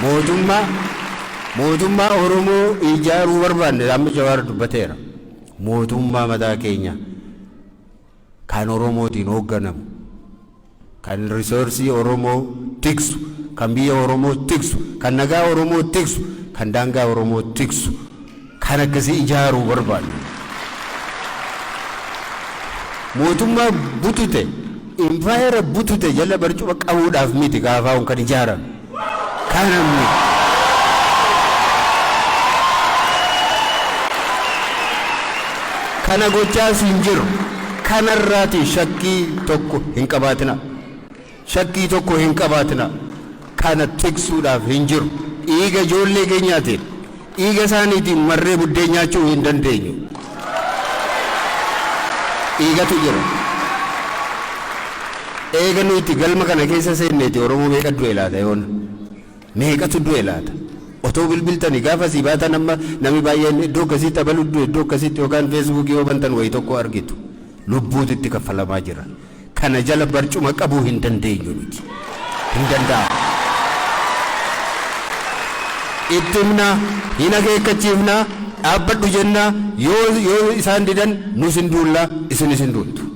Mootummaa mootummaa Oromoo ijaaruu barbaanne amma Jawaar dubbateera. Mootummaa mataa keenya kan Oromootiin hoogganamu, kan resource Oromoo tiksu, kan biyya Oromoo tiksu, kan nagaa Oromoo tiksu, kan daangaa Oromoo tiksu, kan akkasii ijaaruu barbaanne. Mootummaa butute, impaayera butute jala barcuma qabuudhaaf miti KFO'n kan ijaarame. Kana miti. Kana gochaas hin jiru. Kanarraati shakkii tokko hin qabaatina. Shakkii tokko hin qabaatina. Kana tiksuudhaaf hin jiru. Dhiiga ijoollee keenyaatiin, dhiiga isaaniitiin marree buddeen nyaachuu hin dandeenyu. Dhiigatu jira. Eega nuti galma kana keessa seenneeti Oromoo meeqa du'e laata yoona? Meeqatu du'e laata? Otoo bilbiltanii gaafa asii baatan amma namni baay'een iddoo akkasiitti abalu du'e, iddoo akkasiitti yookaan Feesbuukii yoo bantan wayii tokko argitu. Lubbuutu itti kaffalamaa jira. Kana jala barcuma qabuu hin dandeenyu nuti. Hin danda'amu. Itti himna, hin akeekkachiifna, dhaabbadhu jenna, yoo yoo isaan didan nus hin duulla, isinis hin duultu.